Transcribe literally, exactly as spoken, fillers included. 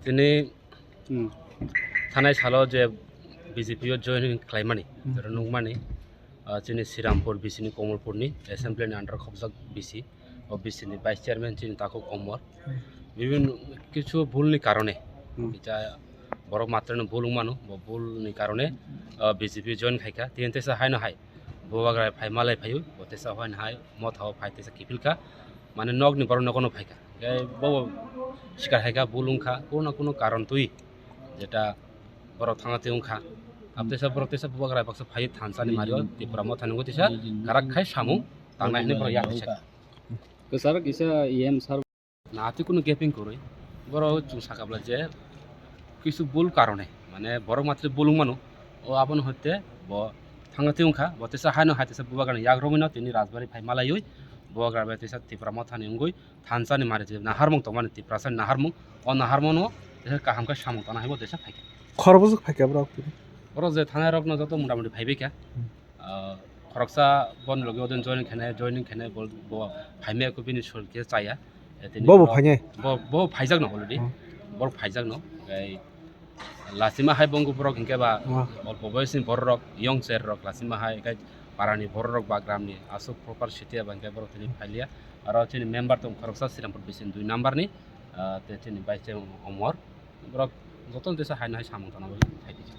Tini Hmm. thanai salo je B J P o join khlaimani, Hmm. oro nukmani, ah, chini Srirampur B C ni Komolpur ni assembly ni under khobjak B C, o B C ni vice chairman chini Takhuk Omor. Hmm. Bibhinno kichu bhul ni karone, Hmm. kisa borok matrano bhul wngmano, bo bhul ni karone, ah, B J P join khaikha, tini teisa haino hai. Bubagra phai malai phaiwi, bo teisa hoi hai motha o phai teisa kiphilkha, mane nokni borok nogo no phaikha. Hingke bo sikar haikha, bul wngkha, kuno kuno karon twi, jeta borok thangna twi wngkha. Abo teisa borok teisa Bubagra baksa phai thansa ni mario, Tripura motha ni wngwi teisa karak khai samung tangnai hinwi borok yak teisa. Kwcharo kisa E M sir. Na, tei kunu gaping kwrwi. Borok chwng sakha bwlai je kisu bul karone, mane borok matri bul wngmano. O abono hoite bo thangna twi wngkha, bo teisa haino hai teisa Bubagrani yak romwino tini Rajbari phai malaiwi Bubagra bai teisa Tipra mothani wngwi thansa ni mari je naharmung tongmani Tiprasa ni naharmung. O naharmungno teisa kaham khe samung tangna hai bo teisa phaikha. Khorokbwswk phaikha borok tini? Borok je thanai rokno joto mota moti phaibaikha. Hmm. Ah, khoroksa boni logi odin joining khainai, joining khainai bo, bo phaimaya khe bini sul khe chaya. Eh, tini Bo bo borok phainai? Bo, bo phaijakno already. Hmm. Borok phaijakno. Tei lasima hai bongkuk borok hinkhe ba Oh. olpo boyosni bororok, young cher rok lasima hai khe parani bororok ba gramni aswk proper sitiya ba hinkhe borok tini phailia. Aro chini member tong khoroksa Srirampur B C ni dui number ni, ah, tei chini vice chairman Omor. Borok jotono teisa haino hai samung tangna bagwi phai di.